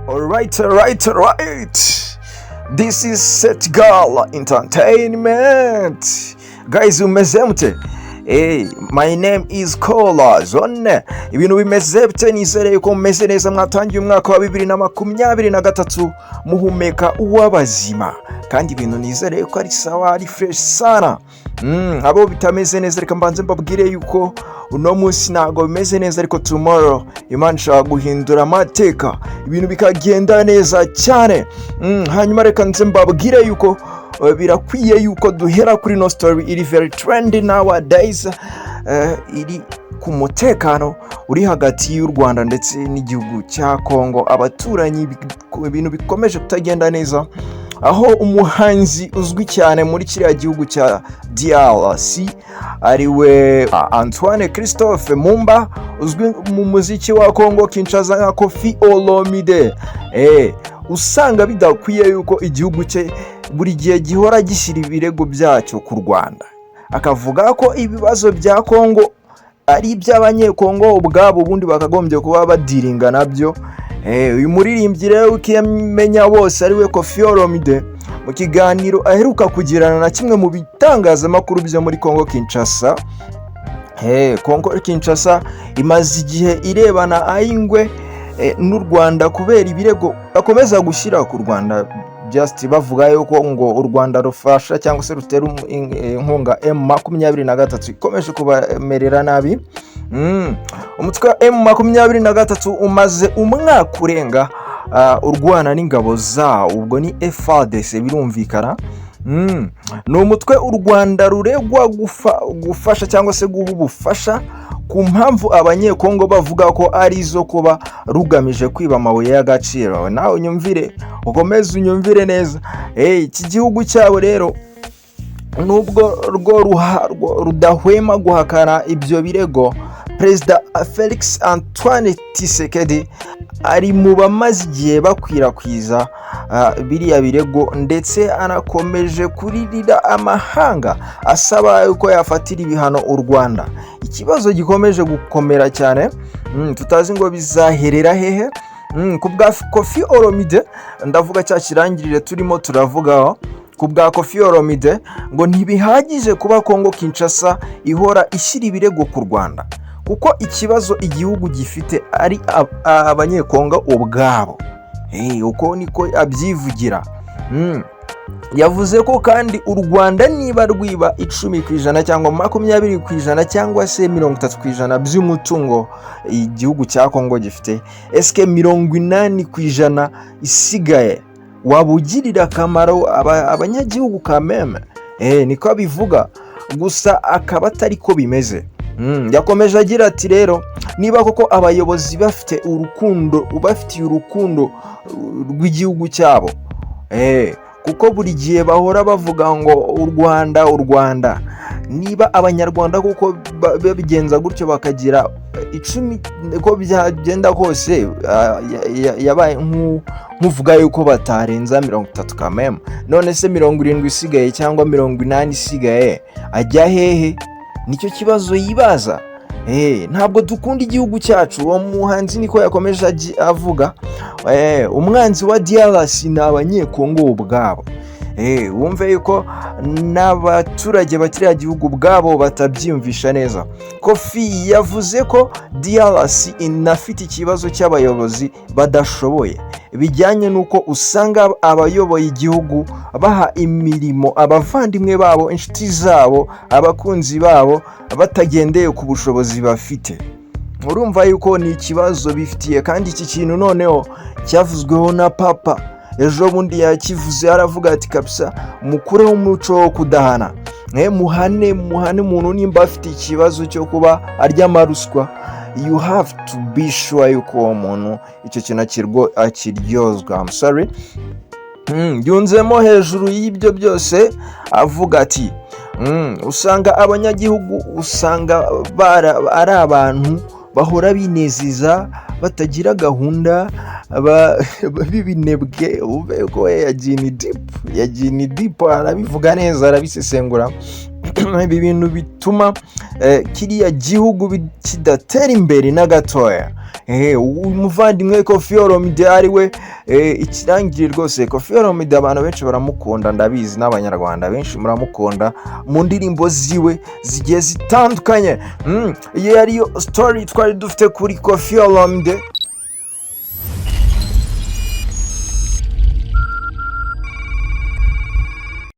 Alright. This is Set Girl Entertainment. Guys, umeze mute? Hey, my name is Kola Zone. Ibintu bimeze bite? Nizere yuko mumeze neza, mwatangiye umwaka wa 2023 muhumeka uw'abazima. Kandi ibintu nizere yuko ari sawa, ari fresh sana. Abo bitameze neza, reka mbanze mbabwire yuko uno munsi ntabwo bimeze neza, ariko tomorrow Imana ishobora guhindura amateka, ibintu bikagenda neza cyane. Hanyuma reka nze mbabwire yuko birakwiye yuko duhera kuri no story iri very trendy nowadays, iri ku mutekano uri hagati y'u Rwanda ndetse n'igihugu cya Congo, abaturanyi, ibintu bikomeje kutagenda neza, aho umuhanzi uzwi cyane muri kiriya gihugu cya DRC, ariwe Antoine Christophe Mumba, uzwi mu muziki wa Congo Kinshasa nka Koffi Olomide, usanga bidakwiye yuko igihugu cye buri gihe gihora gishyira ibirego byacyo ku Rwanda, akavuga ko ibibazo bya Congo ari iby'Abanyekongo ubwabo, ubundi bakagombye kuba badealinga nabyo. Uyu muririmbyi rero ukimenya bose, ariwe Koffi Olomide, mu kiganiro aheruka kugirana na kimwe mu bitangazamakuru byo muri Congo Kinshasa. Congo Kinshasa imaze igihe irebana ay'ingwe n'u Rwanda kubera ibirego bakomeza gushyira ku Rwanda, just bavuga yuko ngo u Rwanda rufasha cyangwa se rutera inkunga M23 ikomeje kubamerera nabi. Umutwe wa M23 umaze umwaka urenga urwana n'ingabo zawo, ubwo ni FARDC birumvikana. Ni umutwe u Rwanda ruregwa gufasha cyangwa se guha ubufasha ku mpamvu Abanyekongo bavuga ko ari izo kuba rugamije kwiba amabuye y'agaciro. Nawe unyumvire, ukomeze unyumvire neza. Iki gihugu cyabo rero, nubwo rwo rudahwema guhakana ibyo birego, Perezida Felix Antoine Tshisekedi ari mu bamaze igihe bakwirakwiza biriya birego, ndetse anakomeje kuririra amahanga asaba yuko yafatira ibihano u Rwanda. Ikibazo gikomeje gukomera cyane, tutazi ngo bizaherera hehe. Ku bwa Koffi Olomide, ndavuga cya kirangirire turimo turavugaho, ku bwa Koffi Olomide ngo ntibihagije kuba Kongo Kinshasa ihora ishyira ibirego ku Rwanda, kuko ikibazo igihugu gifite ari Abanyekongo ubwabo. Uko niko abyivugira. Yavuze ko kandi u Rwanda niba rwiba 10% cyangwa 20% cyangwa se 30% by'umutungo igihugu cya Kongo gifite, esike 80% isigaye waba ugirira akamaro abanyagihugu kameme? Niko abivuga, gusa akaba atari ko bimeze. Yakomeje agira ati: "Rero niba koko abayobozi bafite urukundo, bafitiye urukundo rw'igihugu cyabo, kuko buri gihe bahora bavuga ngo u Rwanda, u Rwanda, niba Abanyarwanda kuko babigenza gutyo bakagira 10, uko byagenda kose, yabaye nk'uvuga yuko batarenza 30 kameme, none se 70 isigaye cyangwa 80 isigaye ajya hehe?" Nicyo kibazo yibaza. Ntabwo dukunda igihugu cyacu, uwo muhanzi niko yakomeje avuga. Umwanzi wa DRC ni Abanyekongo ubwabo. Wumve yuko n'abaturage ba kiriya gihugu ubwabo batabyiyumvisha neza. Koffi yavuze ko DRC inafite ikibazo cy'abayobozi badashoboye, bijyanye n'uko usanga abayoboye igihugu baha imirimo abavandimwe babo, inshuti zabo, abakunzi babo, batagendeye ku bushobozi bafite. Urumva yuko ni ikibazo bifitiye, kandi iki kintu noneho cyavuzweho na Papa ejo bundi, yakivuze aravuga ati: "Kabisa mukureho umuco wo kudahana, muhane, muhane umuntu nimba afite ikibazo cyo kuba arya amaruswa. You have to be sure yuko uwo muntu icyo kintu akiryozwa." I'm sorry. Yunzemo hejuru y'ibyo byose avuga ati: "Usanga abanyagihugu, usanga ari abantu bahora binezeza, batagira gahunda, b'ibinebwe." Ube ko yagiye ni deep, yagiye ni deep, arabivuga neza, arabisesengura. Ibi bintu bituma kiriya gihugu kidatera imbere na gatoya. Umuvandimwe Koffi Olomide ari we ikirangirire rwose. Koffi Olomide abantu benshi baramukunda, ndabizi n'Abanyarwanda benshi muramukunda mu ndirimbo ziwe zigiye zitandukanye. Iyo yariyo story twari dufite kuri Koffi Olomide.